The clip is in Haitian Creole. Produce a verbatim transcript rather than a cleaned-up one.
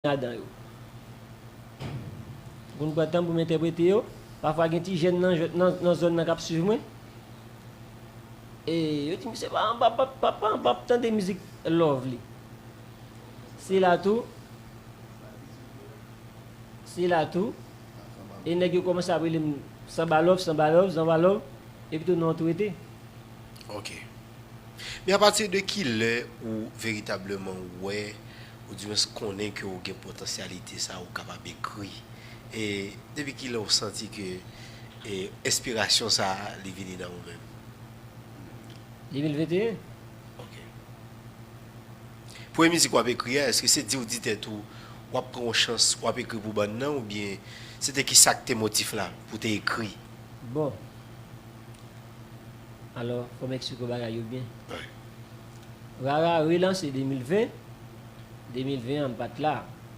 ladan yo. Pou n pran tan pou m entèprete yo. Pafwa gen ti jèn nan, nan, nan zòn nan k ap swiv mwen. E yo di, "Misye pa anba, pa, pa, pa anba ap tande mizik Lovely." Se la tou. Se la tou. E nèg yo kòmanse ap rele m Sanba Love, Sanba Love, Sanba Love. Epi tou non tou rete. Ok. Men apati de ki lè ou veritableman wè, ou di mwens konnen ke ou gen potansyalite sa, ou kapab ekri? E depi ki lè ou santi ke e, enspirasyon sa a, li vini nan ou menm? De mil venteyen. Ok. Premye mizik w ap ekri a, èske se di w di tèt ou w ap pran yon chans, w ap ekri pou bann nan, oubyen se te ki sa k te motif la pou w te ekri? Bon. Alò, fò m eksplike w bagay yo byen. Wi. Rara relanse de mil ven. De mil ven an, m pa t la.